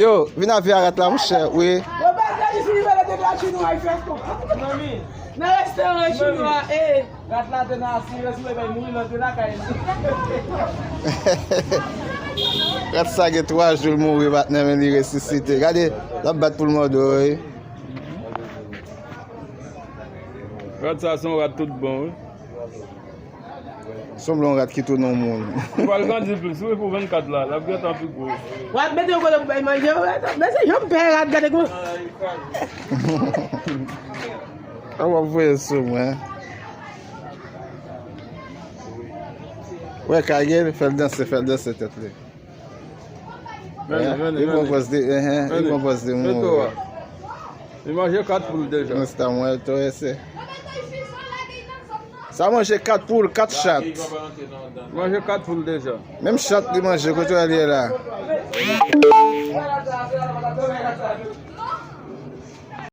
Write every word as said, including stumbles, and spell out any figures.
Yo, vin avè a rat la, monchè, wi. Yo, bagay sou rive lè te la chinwa, fè kò. Nan restoran chinwa, eh. Rat la te nan asire sou li, mouri nan te lakay li. Rat sa gen twa jou l mouri, patnè, men li resisite. Gade, l ap bat pou l mòde w, wi. Rat sa se yon rat tout bon, wi. Sanble yon rat ki tounen yon moun. Li pral grandi plis, wi, pou vennkat la, l ap gentan pi gwo. W ap mete yon kote pou bay manje, w, men se yon pè rat, gade kòman. A w ap voye sou mwen. Wè, kage, fè l danse, fè l danse tèt li. Vini, vini, vini. Li pran pòz de, enhen, li pran pòz de moun. Li manje kat poul deja. Mwen mwen to ese. Sa manje kat poul, kat chat. Li manje kat poul deja. Menm chat li manje, kote w al ye la?